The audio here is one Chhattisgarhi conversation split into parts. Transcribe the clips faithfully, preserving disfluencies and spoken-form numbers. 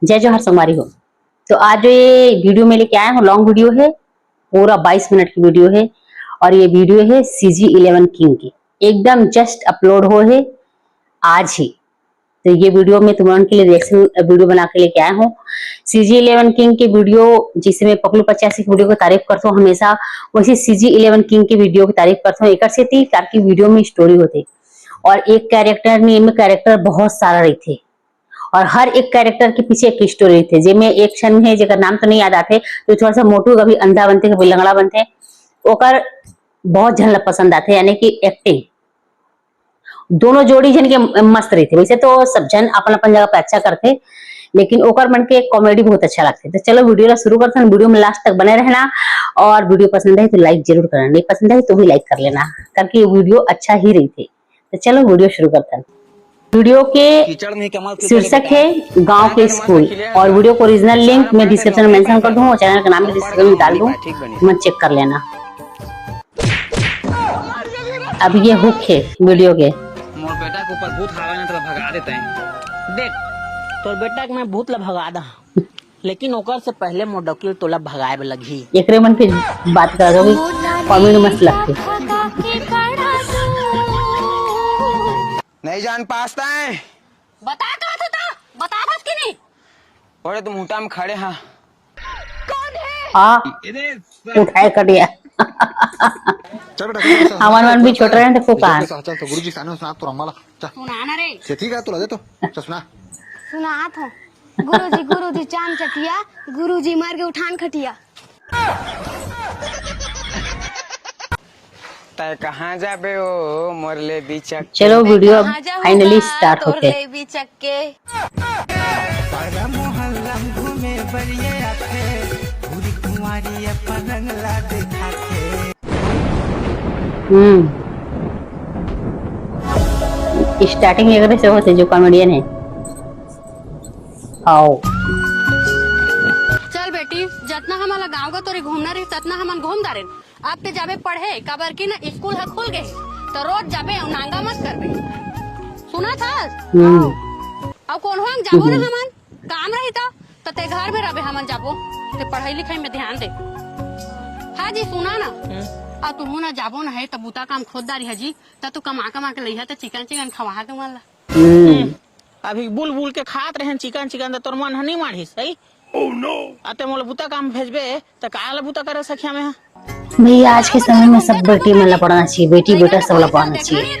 जय जोहार संगवारी हो। तो आज जो ये वीडियो मैं लेके आया हूँ, लॉन्ग वीडियो है, पूरा बाईस मिनट की वीडियो है। और ये वीडियो है सीजी इलेवन किंग की, एकदम जस्ट अपलोड हो है आज ही। तो ये वीडियो मैं तुम लोगन के लिए रिएक्शन वीडियो बना के लेके आया हूँ। सीजी इलेवन किंग की वीडियो, जिसे मैं पकलू पचासी की वीडियो की तारीफ करता हूँ हमेशा, वैसे सीजी इलेवन किंग की वीडियो की तारीफ करता हूँ एकर सेती, ताकि वीडियो में स्टोरी होते। और एक कैरेक्टर नहीं, इनमें कैरेक्टर बहुत सारा रहते, और हर एक कैरेक्टर के पीछे एक स्टोरी रहते। जेमे एक झन है, जेकर नाम तो नहीं याद आते, जो थोड़ा सा मोटू, कभी अंधा बनते, कभी लंगड़ा बनते, ओकर बहुत झन ला पसंद आते, यानी कि एक्टिंग। दोनों जोड़ी झन के मस्त रहते। वैसे तो सब झन अपन अपन जगह पे अच्छा करते, लेकिन ओकर मन के कॉमेडी बहुत अच्छा लगते। तो चलो वीडियो ला शुरू करते हैं, वीडियो में लास्ट तक बने रहना, और वीडियो पसंद है तो लाइक जरूर करना, नहीं पसंद है तो भी लाइक कर लेना, करके ये वीडियो अच्छा ही रहते। तो चलो वीडियो शुरू करते हैं। वीडियो के कीचड़ नहीं कमाल, कीचड़ शीर्षक बेटा। है गांव के स्कूल, और वीडियो को ओरिजिनल लिंक मैं डिस्क्रिप्शन में मेंशन कर दूंगा, और चैनल का नाम भी डिस्क्रिप्शन में डाल दूंगा, ठीक बनी। मत चेक कर लेना। अब ये हुक है वीडियो के। मोर बेटा के ऊपर भूत हावे ना, तो भगा देते हैं। देख, तोर बेटा के मैं भूत ला भगा दा, लेकिन ओकर से पहले मोर डौकी तोला भगाए बर लगही। एकरे मन के बात करत हो, कॉमेडी मस्त लगथे। नहीं जान पास्ता है। बता का था, बता था कि नहीं? ओरे तुम हुटा में खड़े हाँ। आ, उठाए कटिया। चल बेटा, चल, चल, हमारे मन भी छोटे रहे थे, फूका। चल, चल, गुरुजी सामने सुना तो रमाला। चल। सुना ना रे। से ठीक है, तू ला दे तो। चल सुना। सुनात हो। गुरुजी, गुरुजी, चांद चटिया, गुरुजी मर के उठान खटिया। तय कहाँ जाबे ओ मोर ले बिचक के? चलो, वीडियो अब कहाँ जाहूँ finally मैं start तोर होते। ले बिचक के। पारा मोहल्ला में घूमे बरिये आथे, पूरी कुंवारी अपन रंग ला दिखाथे। हम्म, स्टार्टिंग एकरे से होथे, जो कॉमेडियन है। आओ। चल बेटी, जतना हमन ला गाँव गतोरी घूमना रही, ततना हमन घूम डारेन। अब ते जाबे पढ़े, काबर कि ना स्कूल ह खुल गे हे, त रोज जाबे अउ नांगा मत करबे। सुना था? हम्म। अउ कोनो अंग जाबो ना हम्म। हमन, काम रही त, त ते घर में रहबे, हमन जाबो। ते पढ़ाई लिखाई में ध्यान दे। हाँ जी, सुना ना। हम्म। अउ तुहू ना जाबो ना है, त बूता काम खोद डारी है जी, त तू कमा कमा के लइहा, त चिकन चिकन खवा के मन ला। हम्म। अभी बुल बुल के खात रहेन चिकन चिकन, त तोर मन ह नहीं माढ़िस, सही? Oh no! अते मोला बुता काम भेजबे, त का ला बुता करे सखिया में हा? भैया, आज के समय में सब बेटी मन ला पढ़ना चाहिए, बेटी बेटा सब ला पढ़ना चाहिए।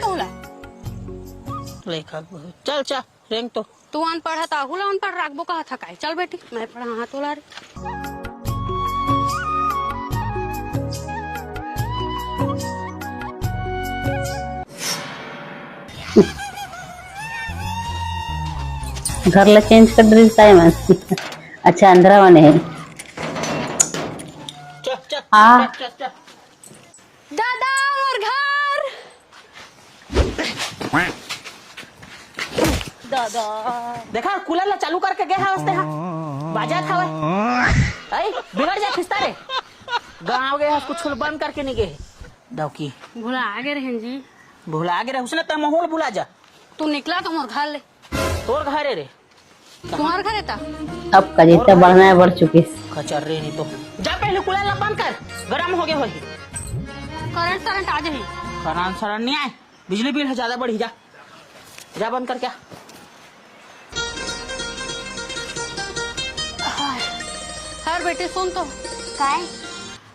लेखा, चल, चल, रेंग तो। तू अनपढ़ ह, त आहू ला अनपढ़ राखबो कहत ह काय? चल बेटी, मैं पढ़ा हाँ तोला रे। घर ला चेंज कर दे साइमन। अच्छा, अंधरा बने है। चल, चल, हाँ। चल, चल, चल। दादा, मोर घर। दादा। देखा, कूलर ला चालू करके गे हवस ते हा। बाजत हवय। आई, बिगड़ जा खिस्ता रे। गाँव गे हस, कुछ बंद करके नहीं गे। डौकी। भुला गे रहेन जी। भुला गे रहे, उसने त माहौल भुला जा। तू निकला तो मोर घर ले। तोर घर है रे। तुम्हार घर है ता? अब कजिता बढ़ना है, बढ़ चुकी। खचर रे नहीं तो। जा पहले कूलर ला बंद कर, गरम हो गए होही। करंट सरंट आ जाही। करंट सरंट नहीं आए, बिजली बिल है ज्यादा बढ़ी। जा, जा बंद कर क्या। हर बेटे सुन तो। काय?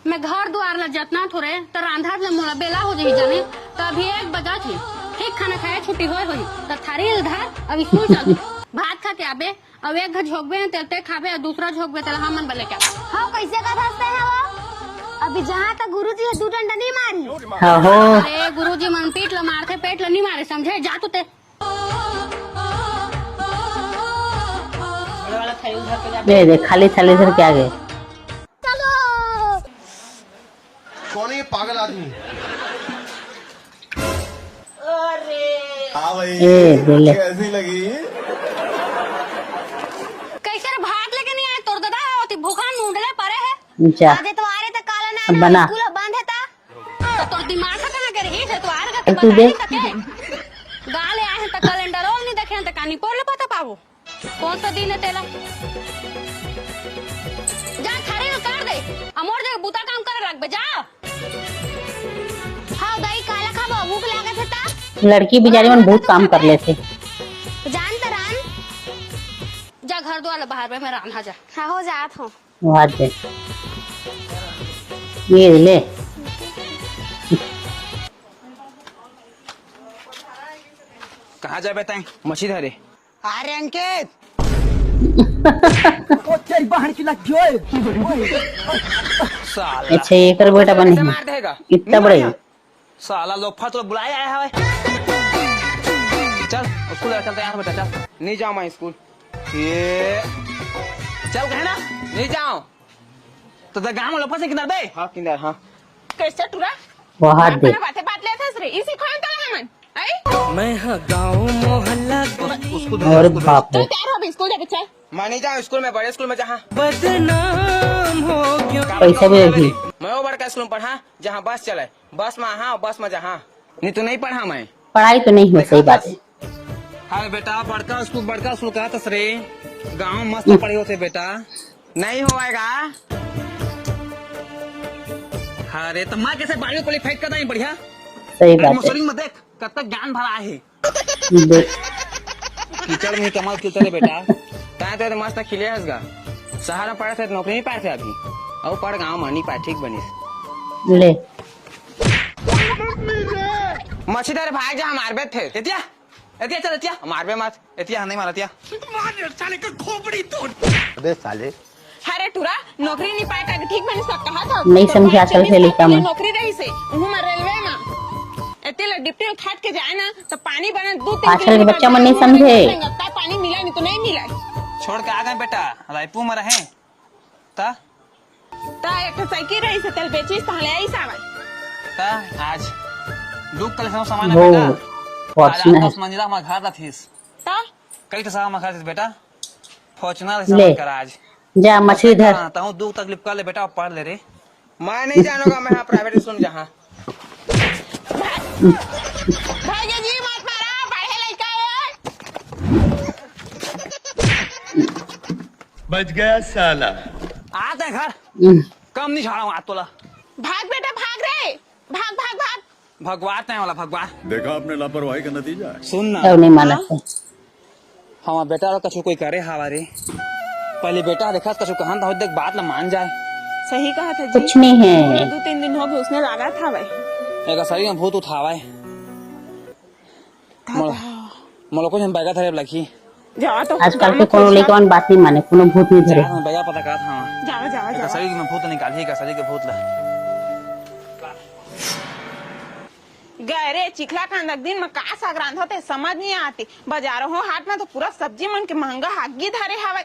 मैं घर दुआर ला जतना थोरे, त रांधत ले मोला बेला हो जाही जाने। त अभी एक बजत हे, ठीक खाना खाए छुट्टी होए होही, त थारी ल धर, अब स्कूल चल। भात खा के आबे, अब एक घर झोंकबे, तेल ते खाबे, और दूसरा झोंकबे, तेला हमन बले क्या? हाँ, कैसे का धरते हैं वो? अभी जहाँ तक गुरुजी है, दू डंडा नहीं मारी। हाँ हो। अरे, गुरुजी मन पीठ ला मारथे, पेट ला नहीं मारे, समझे? जा तू ते। ये देख, खाली थाली धर के आ गए। चलो। कौन है ये पागल आदमी? अरे। हाँ भाई, ए, बोले। कैसी लगी? कैसे रे, भात लेके नहीं आए? तोर दादा है, ओती भूखा मुंडले परे है। जा। आज तुम्हारे तो काला ना अब बना। स्कूल बंद है ता? तो तोर दिमाग है कहाँ के रही? तो आर का तू दे। गाले आए हैं तो कैलेंडर और नहीं देखे हैं तो कानी पोर ले पता पावो। कौन सा दिन है तेला? जा थारी में कर दे, अमोर जगह बूता काम करे लगबे, जा। हाँ दाई, काला खाबो, भूख लागत हे ता। लड़की बिचारी मन बहुत काम कर लेथे। जान त रान। जा घर दुआर ल बाहर में रान हा जा। हाँ हो जात हो। बाहर दे। ये ले। कहाँ जाबे तैं? मछली धरे। अरे अंकित। ओ तेरी बहन की लग गई। साला। अच्छा, एकर बेटा बने कैसे हे। मार देगा? इतना बड़ा ही। साला लोफर तो बुलाए आया है। चल, स्कूल चलते हैं यार बेटा, चल। नहीं जाऊँ मैं स्कूल। ये चल कहे ना, नहीं जाऊँ। तो गाँव में लोफर से किनार दे। हाँ, किनार, हाँ। कैसे टुरा? बाहर दे। बात ले था रे, इसी खान तो हमन। आई? मैं हाँ गाँव मोहल्ला। उसको अरे बाप रे। चल तैयार हो, अभी स्कूल जाबे, चल। मैं नहीं जाऊँ स्कूल में, बड़े स्कूल में जहाँ। बदनाम हो गया। पैसा भी रखी। मैं वो बड़का स्कूल में पढ़ा, जहाँ बस चले। बस में हाँ, बस में जहाँ। नहीं तो नहीं पढ़ा मैं। पढ़ाई तो नहीं हो, सही बात है। अरे बेटा, बड़का स्कूल, बड़का स्कूल कहा तस रे। गाँव मस्त पढ़े होते बेटा। नहीं होएगा। अरे तो मैं कैसे बारहवीं क्वालिफाइड कर दाई बढ़िया। सही बात है। मसूरी में देख, कब तक ज्ञान भरा है। कीचड़ में कमाल कीचड़ है बेटा। ताए तो मस्त खिले हंसगा। शहर में पढ़े थे तो नौकरी नहीं पाए थे अभी। और पढ़ गाँव में नहीं पाए, ठीक बनिस। ले। मछली धरे भाग जा, हम मारबे थे। एतिया, एतिया चल, एतिया। मारबे मत। एतिया, नहीं मार एतिया। मार साले का खोपड़ी तोड़। अबे साले। अरे टुरा, नौकरी नहीं पाए का ठीक बनिस कहा था। नहीं समझे आजकल के लइका मन। नौकरी रहिसे, उहू में रेलवे में। एती ले डिप्टी में खट के जाए ना, तो पानी बना दू तीन आजकल के बच्चा मन नहीं समझे। लगता है, पानी मिला नहीं तो नहीं मिला। छोड़ के आ गए बेटा, रायपुर में रहे। ता? ता एक ठो साइकिल रहिसे, तेल बेचिस, तहाँ ले आइस आवे। ता आज दुख कल से सामान है वो बेटा। आज Fortuner आठ है। दस मंजिला हमारा घर रथिस। ता? कई ठो सामान घर रथिस बेटा। Fortuner ले। सामान कर आज। जा, मछली धर। हाँ, तहूँ दुख तकलीफ कर ले बेटा, पढ़ ले रे। मैं नहीं जानूंगा, मैं हाँ प्राइवेट स्कूल में जहाँ। भाई जी, मत मारा, पढ़े लइका है। बच गया साला। आ ते घर। हम्म। कम नहीं छाड़ा आज तोला। भाग बेटा, भाग रे, भाग, भाग, भाग। भगवान नहीं वाला भगवान। देखा आपने लापरवाही का नतीजा है। सुन ना। तब नहीं माना हाँ? से। हमार बेटा ला कछु कोई करे हावा रे। पहले बेटा देखा कछु कहन त देख बात ला मान जाए। सही कहा था जी। कुछ नहीं है। पूरा दो तीन दिन हो गए उसने लागा था भाई। एकर शरीर में भूत उठावा है। मोल-, मोला कुछ हम बैगा धरे लगी। जा तो आजकल के कोनो लइका मन बात नहीं माने, कोनो भूत नहीं धरे। जा, हम बैगा पता का था। जा, जा, एकर जा। शरीर में भूत निकाली, एकर शरीर के भूत ला। गए रे चिखला कांदा के दिन में का साग रांधत हे समझ नहीं आते। बाजारो हो हाट में तो पूरा सब्जी मन के महंगा हागी धरे हवय।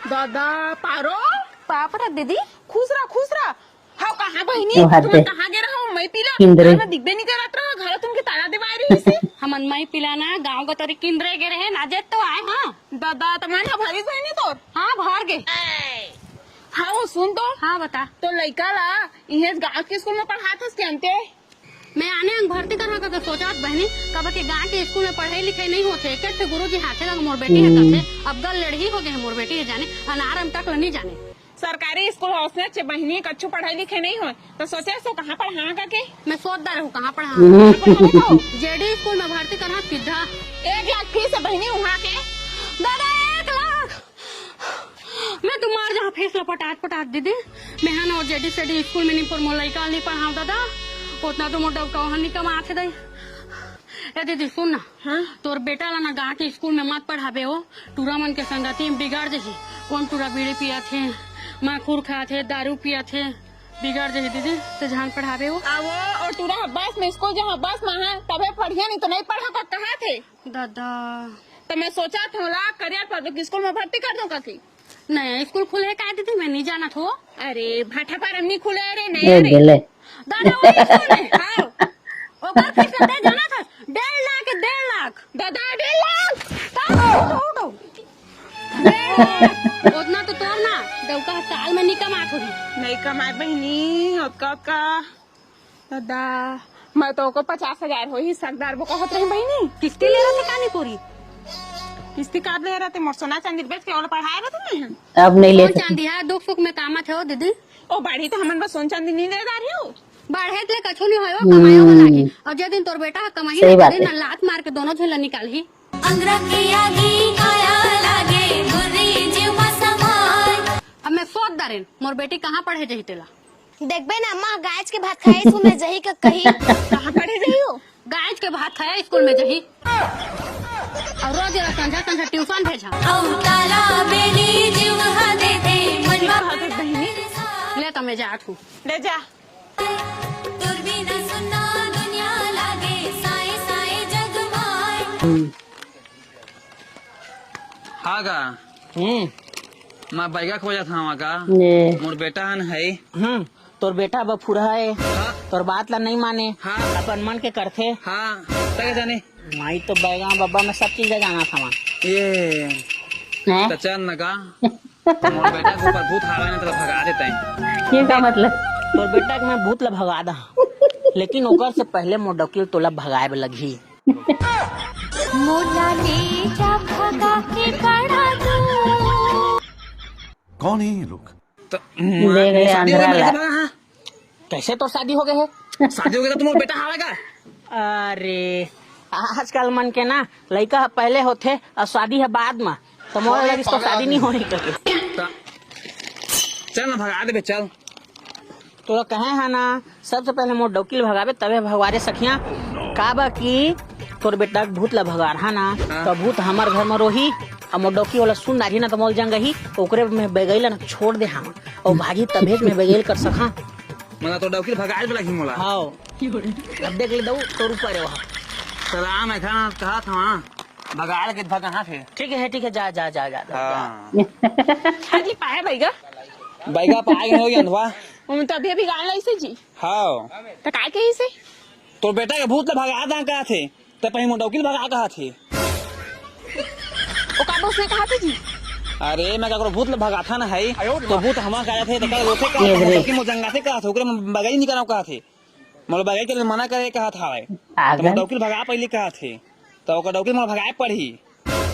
दादा पारो। पाप रे दीदी। खुश रह, खुश रह। हाव कहाँ बहिनी? ओ हद तुमन दे। कहाँ गे रहो? मैं पीला। किंदरे। ना दिखबे नहीं करत रहो, घर तुमके ताला देवाए रही से। हमन मैं पीला ना गांव का तरी किंदरे गे रहे ना जे तो आए हाँ। दादा तमन हा भरी बहिनी तोर। हाँ भर गे। हाँ, वो सुन तो। हाँ, बता। तो लइका ला इहें गांव के स्कूल में पढ़ात हस के अंते? मैं आने अंग भर्ती करहा कके सोचत बहिनी, काबर के गांव के स्कूल में पढ़ाई लिखाई नहीं होथे। एक ठे गुरुजी हाथे लग मोर बेटी हे हम्म। कथे, अब गल लड़ही हो गए हे मोर बेटी हे जाने, अनार अमटक ल नहीं जाने। सरकारी स्कूल हवस ना चे बहिनी, कच्छु पढ़ाई लिखाई नहीं होय, तो सोचे सो कहाँ पढ़ाना कके? मैं सोचदा रहूं कहाँ पढ़ाना। हम्म। जेडी स्कूल में भर्ती करहा सीधा। एक लाख फीस है बहिनी वहाँ के। दादा, एक लाख। मैं तो मर जाहूं फीस ला पटात पटात दीदी। मैं हा ना जेडी सेडी स्कूल में नहीं पर मोर लइका नहीं पढ़ाऊं दादा। उतना तो मोर डौका वहां नहीं कमात हे दाई। ए दीदी सुन ना। हाँ? तोर बेटा ला ना गांव के स्कूल में मत पढ़ाबे हो। टूरा मन के संगति में बिगड़ जही। कौन टूरा बीड़ी पियत हे, माखुर खात हे, दारू पियत हे। बिगड़ जही दीदी, ते जान पढ़ाबे हो। आ वो, और टूरा बस में स्कूल जहाँ बस में है, तबे पढ़िया नहीं तो नहीं पढ़ा का कहा थे। दादा। तो मैं सोचा था ला करियर पब्लिक स्कूल में भर्ती कर दूं काकी। नया स्कूल खुले हे का दीदी, मैं नहीं जानत हो। अरे भाटा फार्म नहीं खुले रे, नया ए रे। गेले। दादा वही स्कूल में, हाँ। ओकर फीस लगता है जानत हस, डेढ़ लाख, डेढ़ लाख। दादा डेढ़ लाख। का? उठो, उठो। डेढ़ लाख। उतना तो तोर ना, डौका साल में नहीं कमात होही। नहीं कमाए बहिनी, ओतका, ओतका। दादा, मैं तो ओको पचास हजार होही, सकदार वो कहत रही बहिनी। किस्ती ले रहा था कानी पूरी। किस्ती काट ले रहते, मोर सोना चांदी बेच के ओला पढ़ाए रहते नहीं हम। अब नहीं ले सोन सकती। चांदी हा दुख सुख में काम आथे हो दीदी। ओ बाढ़ी तो हमन बस सोन चांदी नहीं ले जा रही हो। बाढ़े ले कछु नहीं होय, कमायो वाला हम्म। की। और जे दिन तोर बेटा कमाही सही ना, बात दिन है। लात मार के दोनों झन ला निकालही। अंगरा के आगी काया लागे, मुर्री जीव मा समाय। अब मैं सोच डारेन, मोर बेटी कहाँ पढ़े जही तेला। देखबे ना, माँ गायज के भात खाए, स्कूल में जही का कही। कहाँ पढ़े जही हो? गायज के भात खाए, स्कूल में जही। और रोज ये संझा संझा ट्यूशन भेजा। अउ ताला बेनी जीव हा देथे, मनवा ठीक है, बहिनी। ले तो मैं जात हूँ। ले जा। तोर बिना सुन्ना दुनिया लागे, साए साए जग माय। हाँ का? हम्म। मैं बैगा खोजत हवा का? ये। मोर बेटा हन है। हम्म, तोर बेटा बफुरहा है। हाँ। तोर बात ला नहीं माने। हाँ। अपन मन के करथे। हाँ, तक जाने। माई तो बैगा बब्बा में सब चीज ला जाना था। ये। हैं? तो चल न का? मोर बेटा के ऊपर भूत हावे ना, तो भगा देता है। ये का मतलब? तोर बेटा के मैं भूत ला भगा दा, लेकिन ओकर से पहले मोर डौकी ल तोला भगाए बर लगही। मोला ले जा भगा के कड़ा दू। कौन है ये लोग? तो दे गए शादी हो गई अंधरा मेरे ला। से बड़ा, हाँ। कैसे तोर शादी हो गए है? शादी हो गई तो तुम्हारा बेटा हावे का? अरे, आजकल मन के ना लइका पहले होथे और शादी है बाद में। तो मोर अरे लगिस तो पागल शादी नहीं आदमी। होही करके। ता-, चल ना, भगा देबे, चल। तोला कहे हा ना, सबसे पहले मोर डौकी ल भगाबे, तबे भगवारे सखिया। काबर कि तोर बेटा के भूत ल भगारहा ना, हाँ। तो भूत हमर घर में रोही, और मोर डौकी ओला सुन डारही ना, तो मोल जंगही, ओकरे में बैगई ल ना छोड़ दे हम, और भागी तभेज में बैगई ल कर सका। मतलब तो डौकी ल भगाए ल लगही मोला। हाँ। अब देख ले दऊ, तोर ऊपर है वहाँ। सलाम है खाना, कहा था वहाँ। भगाल के भगा थे। ठीक है, ठीक है, जा, जा, जा, जा, जा। हाँ। हाँ जी, पाए बैगा। बैगा पाए के होई अंधवा। हम तो अभी, अभी गाल लाइसे जी। हाँ। तो काय कहिसे? तो बेटा के भूत ल भगा दा कहा थे, तो पही मोर डौकी ल भगा कहा थे। ओ का दोस्त ने कहा थे जी? अरे, मैं ककरो भूत ल भगाथा ना है, तो भूत हमा कहा थे, तो कल रोथे कहा ये थे, रे। मोर डौकी मोर जंगा से कहा थे, ओकरे में बगल ही निकलना कहा थे। मोला बगल के मना करे कहा था है। तो पागल। मोर डौकी ल भगा पहली कहा थे, तो ओकर डौकी मोला भगाए पड़ही।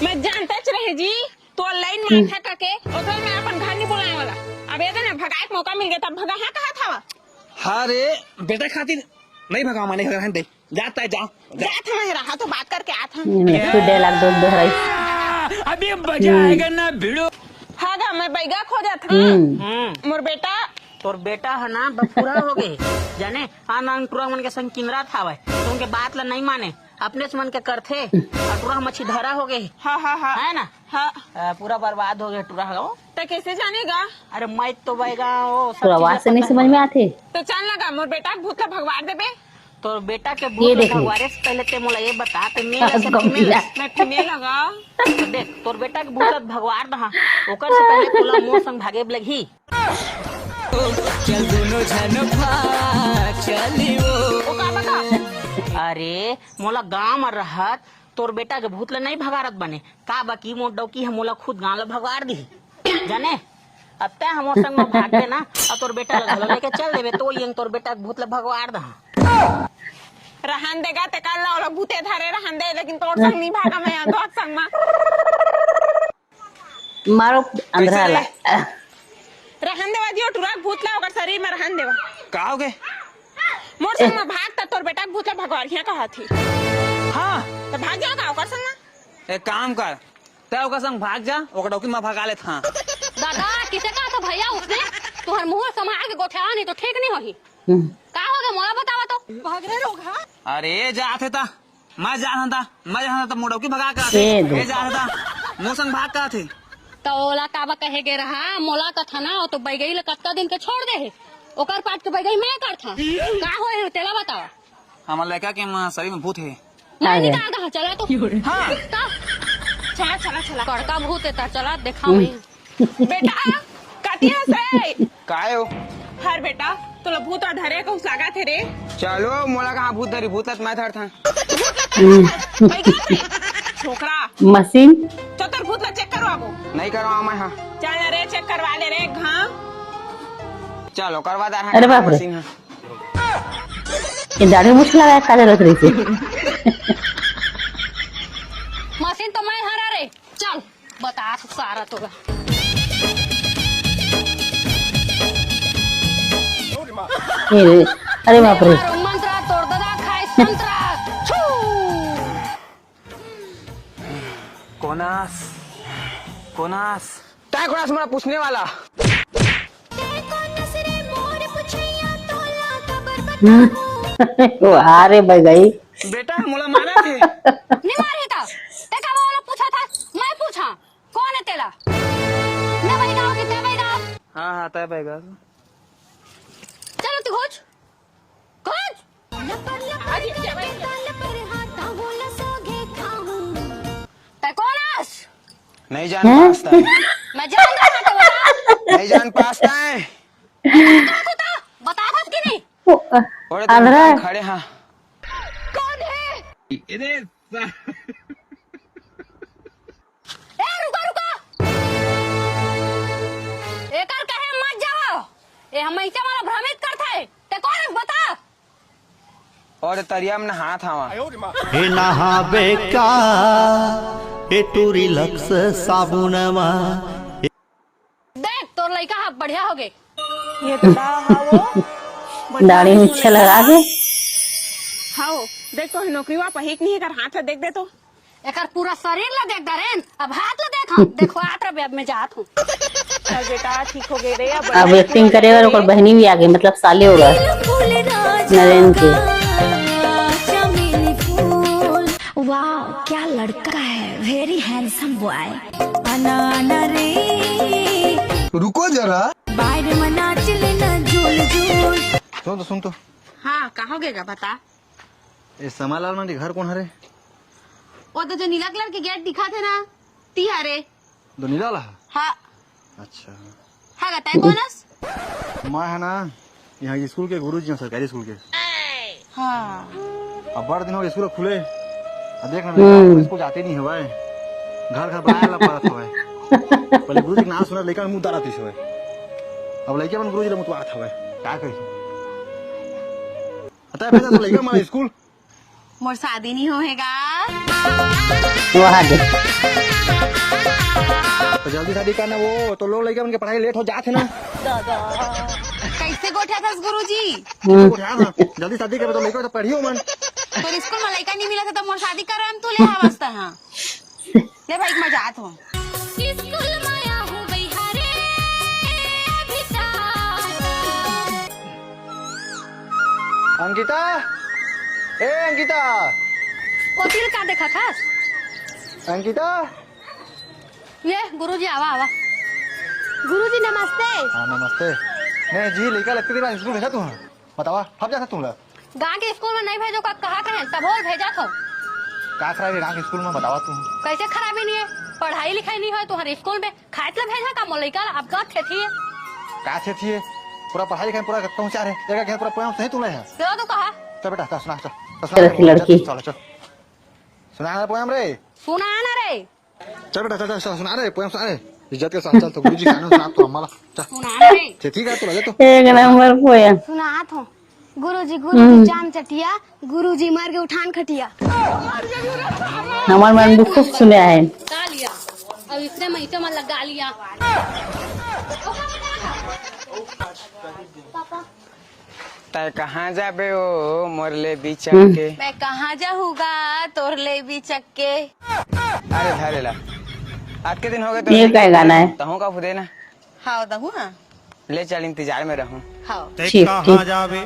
मैं जानतेच रहे जी, तू ऑनलाइन हम्म। माथा का के, ओकरे में अपन घर नहीं बुलाए वाला। अब ये ना भगाए के मौका मिल गया, तब भगा, हाँ, कहा था वा? हाँ रे, बेटा खातिर नहीं भगा, माने घर दे, जाता है, जा, जा। जात हूँ, रहा तो बात करके आत हूँ। हम्म, एक ठो dialogue दो दोहराई। अभी मजा हम्म। आएगा ना भिड़ो। हाँ गा, मैं बैगा खोजत हूँ। हम्म। हम्म। मोर बेटा। तोर बेटा है ना, बफुरा हो गए, जाने, आन आन टुरा मन के संग किंदरा था वह, तो उनके बात ला नहीं माने। अपने से मन के करथे, अटुरा मछी धरा हो गे। हाँ, हाँ, हाँ। है ना? हाँ। अ, पूरा बर्बाद हो गे टुरा हो। त कैसे जानेगा? अरे मैं तो बैगा वो सब पूरा चीज बात से नहीं पता समझ है। में आथे। तो चल ना गा, मोर बेटा के भूत ला भगवार देबे। तोर बेटा के ये भूत ला देख ले। भगवारे से पहले ते मोला ये बता, ते मेल हाँ, से गौ फीमेल? मिला। मैं फीमेल हूँ गा। तो देख, तोर बेटा के भूत ला भगवार दहा, ओकर से पहले तोला मोर संग भागे लगही। चल दोनों झन भाग चली वो। ओ का बता? अरे, मोला गांव म रहत तोर बेटा के भूत ल नइ भगारत बने, का बा कि मोर डौकी ह मोला खुद गांव ल भगवार दिही। जाने, अब तैं हमर संग म भागबे ना, अउ तोर बेटा ल घलो लेके चल देबे, तो ये तोर बेटा के भूत ल भगवार दहा। रहन देगा, ते कर ला, ओला भूते धरे रहन दे, लेकिन तोर संग नहीं भागा मैं, तोर संग म। मारो अंधरा ला। रहन देवा जी, ओ टुरा के भूत ला ओकर शरीर में रहन देवा। का हो गे? मोर संग म भाग, त तोर बेटा के भूत ला भगवारिया कहा थी। हाँ। त भाग जाओ का ओकर संग म? एक काम कर, तै ओकर संग भाग जा, ओकर डौकी म भगा लेत हाँ। दादा, किसे कहा था भैया उसने? तुहर मुंह संभाल के गोठियावा, नहीं तो ठीक नहीं होही। हम्म। का हो गे, मोला बतावा तो। भाग रे रोगहा। अरे, जात हे ता। मैं जा रहा था, मैं जा रहा था, मोर डौकी भगा के आथे। ए दो। ए जा रहा था, मोर संग भाग के आथे। त ओला काबा कहे गे रहा, मोला कथा ना, ओ तो बैगई ल कतका दिन के छोड़ दे हे। ओकर पाट के बैगई मैं करथा। का होए हे, तेला बतावा। हमर लड़का के म-, शरीर में भूत हे। मैं आ गया। निकाल दहा, चला तो। हाँ। का? चला, चला, चला। कड़का भूत हे, त चला, देखा हम्म। मैं। बेटा, कति हस रे? काय हो? हर बेटा, तोला भूत ह धरे कहूं लागत हे रे। चलो, मोला कहाँ भूत धरी, भूत ल त मैं धरथंव। भूत ल धरे? हम्म। भाई, का रे? छोकरा। मशीन। तो तोर भूत ला चेक करवाबो। नहीं करवाओ मैं, हाँ। चल रे, चेक करवा ले रे, घा। चलो, करवा दे, हाँ, अरे बाप रे। मशीन, हाँ। ये दाढ़ी मुश्किल लगा है, काले रख रही थी। मशीन तो मैं हरा रे। चल, बता सारा तोला। ए रे, अरे बाप रे। मारो मंत्रा, तोर ददा खाए संतरा। छू। कोनास, कोनास। तैं कोनास मोला पूछने वाला। हम्म। वाह रे भाई, भाई। बेटा, मोला मारा थे। नहीं मारे था। ते का वाला पूछा था? मैं पूछा। कौन है तेला? मैं वही गाँव की, तै वही गाँव। हाँ, हाँ, तै वही गाँव। चलो, तू खोज। खोज। तै कौन आस? नहीं जान पास्ता है। मैं जान रहा था, बता। नहीं जान पास्ता है। बता था, बता था कि नहीं? वो, अ, और आंध्रा। खड़े हाँ। कौन है? ए, रुको, रुको। एकर कहे मत जाओ। ए, हम ऐसे वाला भ्रमित करत है। ते कौन है, बता? और तरिया में नहात हवा। हे नहाबे का, ए टूरी लक्स साबुन मा। देख, तोर लइका ह बढ़िया हो गे। ये तो का हवो? दाढ़ी मुच्छे लगा के। हाओ, देख तो नौकरी वा पहिक नहीं, एकर हाथ ह देख दे तो। एकर पूरा शरीर ला देख डरेन, अब हाथ ला देख, हम देखो आत रबे, अब मैं जात हूँ। चल बेटा, ठीक हो गए रे, अब अब एक्टिंग करे बर ओकर बहनी भी आ गई, मतलब साले हो गए नरेन के। वाह, क्या लड़का है, very handsome boy। अनाना रे। रुको जरा। बाहर में नाच लेना झूल झूल। सुन तो, सुन तो। हाँ, का हो गएगा, बता। ए, समालाल मन के घर कौन हरे? वो तो जो नीला कलर के गेट दिखा थे ना, ती हरे। दो नीला वाला? हाँ। अच्छा। हाँ, बताए कौन हस? मैं है ना, यहाँ के स्कूल के गुरुजी हैं, सरकारी स्कूल के। हाँ। अब बड़ दिन हो गए स्कूल खुले। अब देख ना, हम्म। लइका स्कूल जाते नहीं हवय, घर घर बनाए ला पड़त हवय। पहले गुरुजी के नाम सुना, लइका मुंह दारा तीस हवय। अब लइका मन गुरुजी ला मुतवात हवय, का कही? अतः भेजा तो लइका मन स्कूल। मोर शादी नहीं होएगा। वहाँ दे। तो जल्दी शादी करना, वो तो लोग लइका मन के पढ़ाई लेट हो जात है ना। कैसे गोठिया थस गुरुजी? हम्म। गोठिया ना, जल्दी शादी करबे तो लइका तो पढ़ियो मन। तोर स्कूल में लइका नहीं मिला था तो मोर शादी करवाए में तू ले आवाज था, हाँ। ले भाई, मैं जात हूँ। स्कूल माया हो गई हरे अभी तक। अंकिता, ए अंकिता। ओती ल का देखत हस? अंकिता। ये गुरुजी, आवा, आवा। गुरुजी, नमस्ते। हाँ, नमस्ते। नहीं जी, लइका लगते दिन स्कूल भेजा तू, हाँ। बतावा, फब जाता तू ला। गाँव के स्कूल में नहीं भेजो का कहा कहे, तभो भेजा थो। का खराबी गाँव के स्कूल में, बतावा तू। कैसे खराबी नहीं है? पढ़ाई लिखाई नहीं होय तुम्हारे स्कूल में, खाए ला भेजा का मोर लइका ला, अब का खेती है? का खेती है? पूरा पढ़ाई लिखाई पूरा पहुंचा रे, एक एक पूरा पोएम सही तू ले है। चलो तू कहा। चल बेटा, चल सुना, चल। चल सुना चल रे, लड़की। चल, चल। सुना ना पोएम रे। सुना ना रे। चल बेटा, चल, चल, चल, सुना रे, पोएम सुना रे। इज्जत के साथ चल, तो गुरुजी के सामने सुना तो हमारा। चल। सुना रे। ठीक, ठीक है, तो ले तो। एक नंबर पोएम। सुना तो। गुरुजी, गुरुजी, हम्म। चांद चटिया, गुरुजी मर के उठान खटिया। हमार मन भी खूब सुने है। गा लिया। अब इसने महीने में लगा लिया। पापा। तै कहाँ जाबे ओ मोर ले बिचक हम्म। के? मैं कहाँ जाहूँगा तोर ले बिचक के? अरे धरे ला। आज के दिन हो गए तो ये नहीं क्या गाना है? तहूँ का फुदे ना। हाँ, दहूँ ना। ले चल, इंतजार में रहूँ। हाँ। तै ठीक, कहाँ ठीक। जाबे,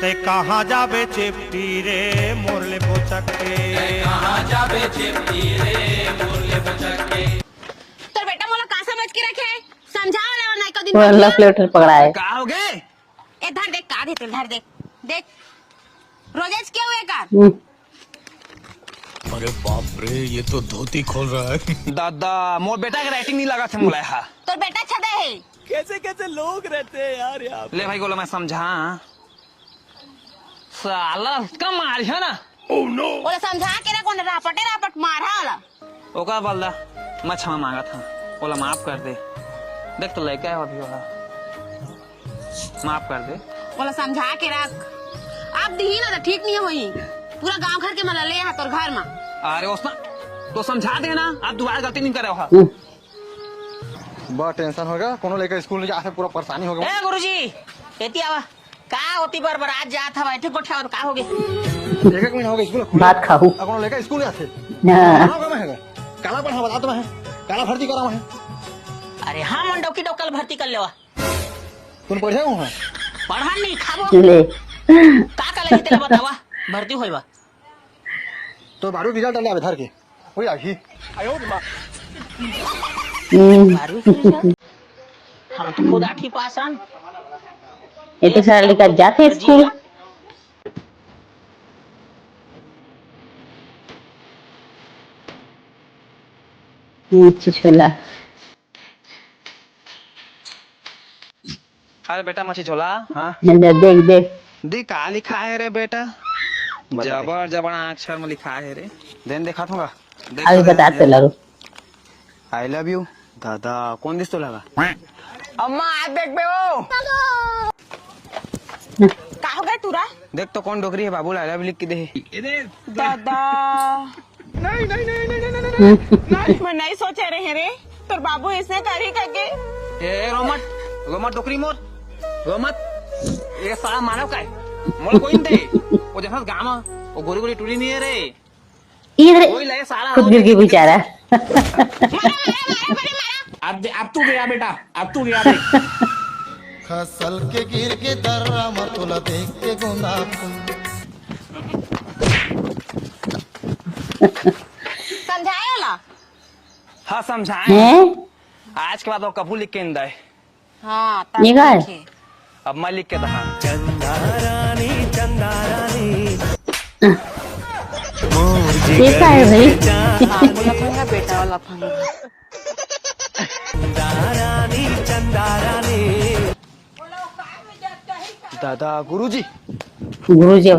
तै कहाँ जाबे चेपटी रे मोर ले बोचक के? तै कहाँ जाबे चेपटी रे मोर ले बोचक के? तोर बेटा मोला का समझ के रखे? समझाओ ला, नहीं को दिन वो बतिया। Love letter पकड़ा है। का हो गए? ए, धर देख, का देते, धर देख, देख, रोजेज के हुए का? हम्म। अरे बाप रे, ये तो धोती खोल रहा है। दादा, मोर बेटा के राइटिंग नहीं लगा थे मोला हा। तोर बेटा छदे है। कैसे कैसे लोग रहते हैं यार यहाँ पे। ले भाई, गोला मैं समझा। साला का मार है ना। Oh no। ओला समझा के ना, कोन रापटे रापट मारा ओला। ओकर बदला मैं क्षमा मांगत हंव, ओला माफ कर दे। देख तो लइका है अभी ओहा, माफ कर दे। ओला समझा के रख, अब दिही ना तो ठीक नहीं होही। पूरा गांव घर के मन ला ले आ तोर घर मा। अरे ओसना, तो समझा देना, अब दोबारा गलती नहीं करे हो। हम्म। बड़ा टेंशन होगा, कोनो लइका स्कूल नहीं जाथे, पूरा परेशानी होगा। ए गुरुजी, एती आवा। का होती बरबरात जात हवा, ठीक गोठिया का होगे? एक एक महीना होगा स्कूल खुले। भात खाहू। अब कोनो लइका स्कूल जाथे। हाँ। पढ़ाओ का मैं है? काला पढ़ा बता तो मैं है। काला भर्ती करा मैं है। अरे हाँ, मन डौकी डौकल भर्ती कर लेवा। तुम पढ़े हो? पढ़ा नहीं, खाबो। ले। का का लगी तेला बतावा, भर्ती होइबा। तो बारहवीं रिजल्ट आले अबे धर के। होई आही। हम्म। बारहवीं के रिजल्ट? हम तो खुद आठवीं पास हन। ये तो सारा लड़का जाते स्कूल। हम्म, अच्छा, छोला। अरे बेटा, मछली झोला। हाँ। देख, देख, देख। देख, का लिखा है रे बेटा? बता दे। जबर जबर अक्षर में लिखा है रे। देन देखा थोड़ा। देख अभी तो बता दे। तेला रुक। I love you। दादा, कौन दिस तो लगा? अम्मा, आज देख बे वो। का हो गए तूरा? देख तो कौन डोकरी है, बाबू ला I love you लिख के दे। दादा। नहीं, नहीं, नहीं। मैं नहीं सोचे रहे रे, तोर बाबू ऐसे करी करके। ए, ए, रो मत, रो मत डोकरी मोर, रो मत। ये साला मानव का है? मोला कोई नहीं दे। वो जैसा गाँव, वो गोरी गोरी टूरी नहीं है रे। इधर कोई ले साला खुद गिर गई बेचारा। मारा, मारा, मारा, मारा, मारा। अब, अब तू गया बेटा, अब तू गया देख। खसल के गिर के दर्रा म तोला देख के गोंदा फूल। समझाए ला? हाँ, समझाए। हैं? आज के बाद वो कभू लिख के नहीं दे। हाँ, तब ये का है? ठीक है। अब मैं लिख के दहा। चंदा रानी, चंदा रानी। ये का है भाई? हाँ, वो लफंगा बेटा, वो लफंगा। चंदा रानी, चंदा रानी। दादा, गुरुजी। गुरुजी।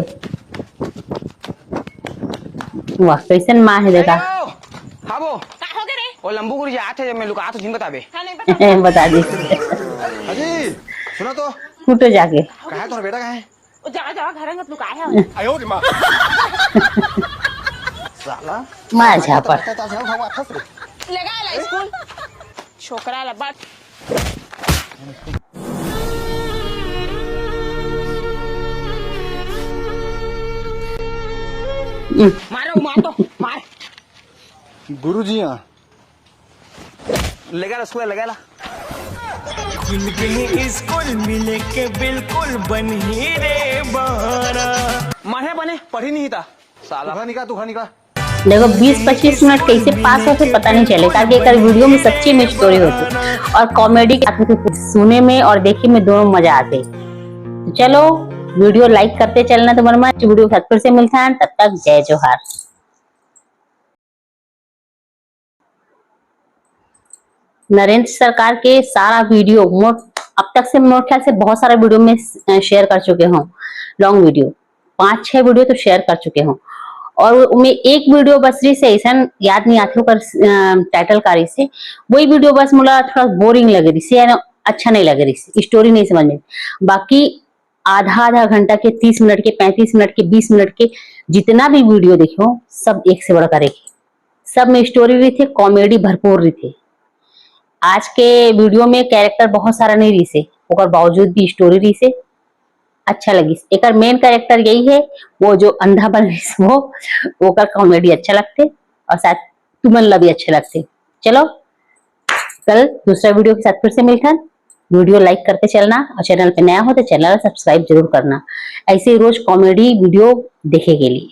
वाह, कैसन माँ है देखा। हेलो, हाँ वो। का हो गए रे? ओ लंबू गुरुजी आते हैं, मैं लुका तो जिन बताबे। हाँ, नहीं बता। बता दी। अजी, सुना तो। कूटो जाके। कहाँ है तुम्हारा बेटा, कहाँ है? ओ, जा, जा, घर में लुकाया है। आयो रे माँ। साला। मार झापड़। तार झापड़ उठा, वापस रे। लगा ला स्कूल। छोकरा ला बात। मारो, मार दो, मार। गुरुजी, हाँ। लगा ला, स्कूल लगा ला। खुल गए स्कूल मिले के बिल्कुल बन ही रे बारा। माने बने, पढ़ी नहीं था। साला। तू खा निका, तू खा निका। देखो, बीस पच्चीस मिनट कैसे पास होते पता नहीं चले, ताकि एक वीडियो में सच्ची में स्टोरी होती और कॉमेडी आती थी। सुने में और देखे में दोनों मजा आते। तो चलो, वीडियो लाइक करते चलना तुम्हारे मन, वीडियो के साथ फिर से मिलता है, तब तक जय जोहार। नरेंद्र सरकार के सारा वीडियो मोर, अब तक से मोर ख्याल से बहुत सारा वीडियो में शेयर कर चुके हूँ, लॉन्ग वीडियो, पांच छह वीडियो तो शेयर कर चुके हूँ। और उनमें एक वीडियो बस रही से, ऐसा याद नहीं आते ओकर टाइटल का रही से, वही वीडियो बस मोला थोड़ा बोरिंग लग रही से, यानी अच्छा नहीं लग रही से, स्टोरी नहीं समझ में। बाकी आधा आधा घंटा के, तीस मिनट के, पैंतीस मिनट के, बीस मिनट के, जितना भी वीडियो देखो, सब एक से बढ़कर एक, सब में स्टोरी रही थे, कॉमेडी भरपूर रही थे। आज के वीडियो में कैरेक्टर बहुत सारा नहीं रही से, ओकर बावजूद भी स्टोरी रही से अच्छा लगी। एकर मेन कैरेक्टर यही है, वो जो अंधा बन रही से, वो ओकर कॉमेडी अच्छा लगते और शायद तुमन ला भी अच्छे लगते। चलो, कल दूसरा वीडियो के साथ फिर से मिलथन। वीडियो लाइक करते चलना और चैनल पे नया हो तो चैनल सब्सक्राइब जरूर करना, ऐसे ही रोज कॉमेडी वीडियो देखे के लिए।